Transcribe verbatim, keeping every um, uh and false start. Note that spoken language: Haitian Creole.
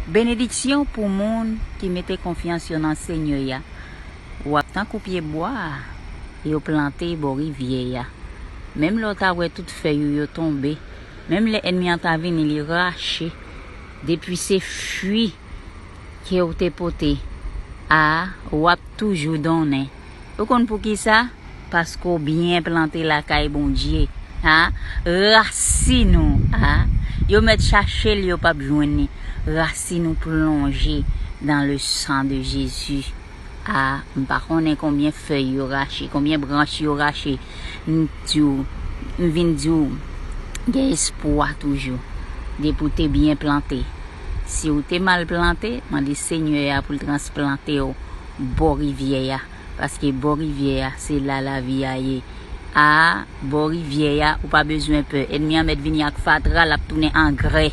Benediksyon pou moun ki mete konfyans yo nan Senyè a. W ap tankou pye bwa a yo plante bò rivyè a. Menm lè w ta wè tout fèy ou yo tonbe, menm lè ènmi an ta vini, li rache. Depi se fwi ke w te pote a, w ap toujou donnen. Ou konn poukisa? Paske w byen plante lakay Bondye. A, rasin ou a, yo mèt chache l, yo p ap jwenn li. Rasin ou plonje dans le sang de Jésus. A, m pa konnen konbyen fèy yo rache, konbyen branch yo rache. M di w, m vin di w, gen espwa toujou. Depi w te byen plante. Si w te mal plante, mande Senyè a pou l transplante w bò rivyè a. Paske bò rivyè a, se la lavi a ye. A, bò rivyè a, ou pa bezwen pè. Ènmi an mèt vini ak fatra, l ap tounen angrè.